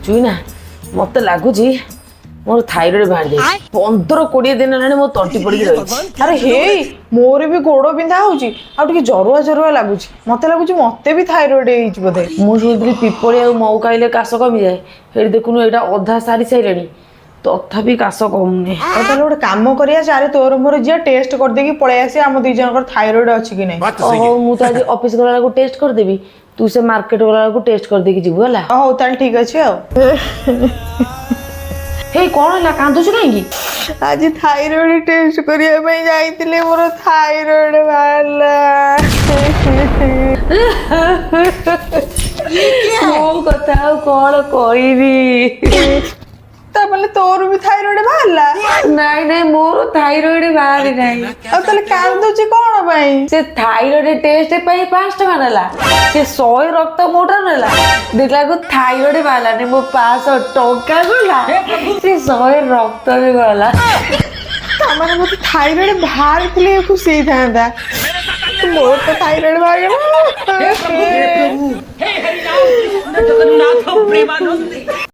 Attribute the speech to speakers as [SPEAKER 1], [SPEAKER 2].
[SPEAKER 1] ଚୁଇନା, ମତେ ଲାଗୁଛି ମୋର ଥାଇରଏଡ ବାହାରି ଯାଇଛି। 15-20 ଦିନ ହେଲାଣି ମୋ ତଣ୍ଟି ପଡିକି ରହିଛି।
[SPEAKER 2] ଆରେ ହେଇ, ମୋର ବି ଗୋଡ ବିନ୍ଧା ହଉଛି ଆଉ ଟିକେ ଜରୁଆ ଜରୁଆ ଲାଗୁଛି। ମତେ ଲାଗୁଛି ମତେ ବି ଥାଇରଏଡ ହେଇଛି ବୋଧେ।
[SPEAKER 1] ମୁଁ ଶୁଣିଥିଲି ପିପଳି ଆଉ ମହୁ ଖାଇଲେ କାଶ କମିଯାଏ। ଏଠି ଦେଖୁନୁ, ଏଇଟା ଅଧା ସାରି ସାରିଲାଣି, ତଥାପି କାଶ କମୁନି।
[SPEAKER 2] ଆଉ ତାହେଲେ ଗୋଟେ କାମ କରିବା, ଚାରେ ତୋର ମୋର ଯିବା, ଟେଷ୍ଟ କରିଦେଇକି ପଳେଇ ଆସିବା ଆମ ଦି ଜଣଙ୍କର ଥାଇରଏଡ ଅଛି କି ନାହିଁ।
[SPEAKER 3] बात तो सही
[SPEAKER 1] ହଉ,
[SPEAKER 3] है।
[SPEAKER 1] ମୁଁ ତ ଆଜି ଅଫିସ ଗଲା ବେଳକୁ ଟେଷ୍ଟ କରିଦେବି, ତୁ ସେ ମାର୍କେଟ ଗଲା ବେଳକୁ ଟେଷ୍ଟ କରିଦେଇକି ଯିବୁ, ହେଲା?
[SPEAKER 2] ହଉ, ତାହେଲେ ଠିକ ଅଛି ଆଉ।
[SPEAKER 1] ହେଇ, କଣ ହେଲା? କାନ୍ଦୁଛୁ କାହିଁକି?
[SPEAKER 2] ଆଜି ଥାଇରଏଡ ଟେଷ୍ଟ କରିବା ପାଇଁ ଯାଇଥିଲି, ମୋର ଥାଇରଏଡ ବାହାରିଲା।
[SPEAKER 1] ମୋ କଥା ଆଉ କଣ କହିବି?
[SPEAKER 2] ତାମାନେ ତୋର ବି ଥାଇରଏଡ ବାହାରିଲା?
[SPEAKER 1] ନାଇଁ ନାଇଁ, ମୋର ଥାଇରଏଡ ବାହାରି ନାହିଁ।
[SPEAKER 2] ଆଉ ତାହେଲେ କାନ୍ଦୁଛି କଣ ପାଇଁ?
[SPEAKER 1] ସେ ଥାଇରଏଡ ଟେଷ୍ଟ ପାଇଁ 500 ଟଙ୍କା ନେଲା, ସେ 100 ରକ୍ତ ମୋଠାରୁ ନେଲା। ଦେଖିଲାକୁ ଥାଇରଏଡ ବାହାରିଲାନି, ମୋ 500 ଟଙ୍କା ଗଲା, ସେ 100 ରକ୍ତ ବି ଗଲା।
[SPEAKER 2] ତାମାନେ ମତେ ଥାଇରଏଡ ବାହାରିଥିଲେ ଖୁସି ହେଇଥାନ୍ତା। ମୋର ତ ଥାଇରଏଡ ବାହାରିଗଲା।
[SPEAKER 4] हे हरिनाम कृष्ण जगन्नाथ प्रेमानंद।